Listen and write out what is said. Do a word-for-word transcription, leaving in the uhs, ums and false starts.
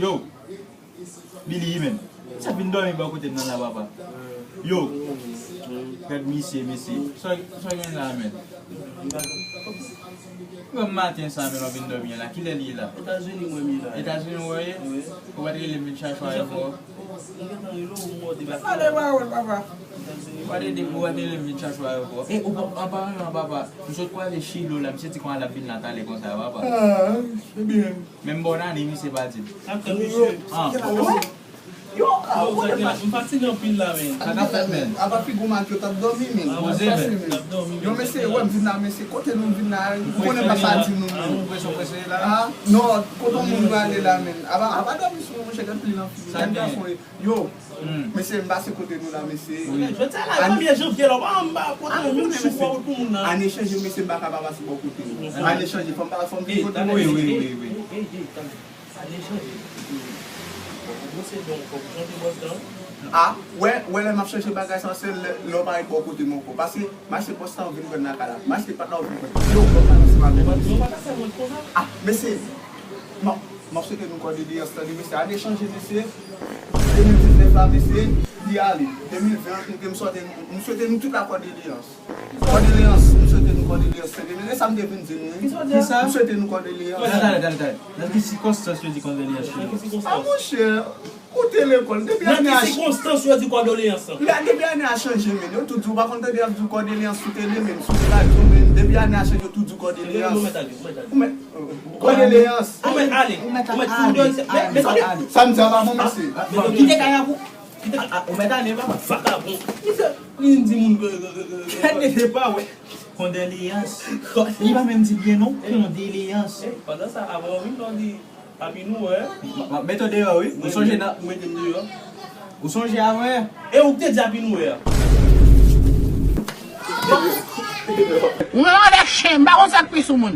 Yo, Billy menm. Sa vin dòmi bò kote m nan la, papa. Yo, gad misye, mesye. Sa, sa gen la, menm? Bon maten sa, menm, w ap vin dòmi la. Kilè li ye la? Etazini, mwen, mi la. Etazini, w ye? Wi. Ou pa t rele m vin chache w ankò? Mwen gentan rele w, ou mòde bak. Pale pawòl, papa. Ou pa t rele m vin chache w ankò. E, ou pa, an paran, papa. M sot kwaze Chilo la, misye di kòman l ap vin la talè konsa, papa. Ah, se byen. Menm bòn ane, misye pa di m. Ap tann misye. Ah. Yo, ah, yo, kote m fatige anpil la, men. Sa k ap fèt, men? Apa figi w make, yo t ap dòmi, men. Poze, men. Yo, mesye, wè, m vin la, mesye, kote nou vin la, ou konnen m pa sa di nou, men. Ou prese, ou prese la? Ah, non, kote moun prale la, men. Apa, apa dòmi sou mwen, monchè, gad pli nan figi. Sa gen. Yo, mesye, m pase kote nou la, mesye. Jodi a la, premye janvye la, w pa wè m pa pote menm chou pou moun nan. Ane chanje, mesye, m pa ka pa pase bò kote nou. Ane chanje, fò m pa, fò m vin kote nou. Wi, wi, wi, wi. Ane chanje. Fòk ou brose dan w, fòk ou chanje bwòs dan w. Ah, wè, wè lè m ap chanje bagay sa, se lè, lè w pa ret bò kote m ankò. Paske m achte bwòs la, w vin pran nan kay la. M achte pat la, w vin pran. Yo, w pa ka fè sa, men. Ou pa ka fè mwen konsa. Ah, mesye, m ap, m ap swete nou kondoleyans, tande, mesye. Ane chanje, mesye. De mil diznèf la, mesye, li ale. De mil ven an, m swete, m swete nou tout la kondoleyans. Kondoleyans, m swete nou kondoleyans. Se de mil ven sa m te vin di nou, wi. Kisa? M swete nou kondoleyans. Talè, talè, talè, talè. Nan ki sikonstans yo di kondoleyans yo? Ah, monchè, ou te lekòl. Depi ane a chanje. Nan ki sikonstans yo di kondoleyans? Depi ane a chanje, men. Yo tou di, ou pa konn tande y ap di kondoleyans sou tele, men, sou radyo, men. Depi ane a chanje, yo tou di kondoleyans. Ou mèt ale, ou mèt ale. Ou mèt, euh, kondoleyans. Ou mèt ale. Ou mèt ale. Sa m di a pa bon, mesye. Kite kay la pou. Kite, ah, ou mèt ale, papa. Vakabon. Misye, li di moun ke, ke, ke, ke, ke. Gade, se pa, wè. Kondoleyans. Li pa menm di byen, non. Kondoleyans. Eh, pandan sa, avan w vin la, w di Happy New Year. M ap, m ap mete w deyò, wi. Ou sonje nan. Ou mete m deyò. Ou sonje avan yè? E ou ki te di Happy New Year. Mwen anlè chen, m pa konn sa k pi sou moun.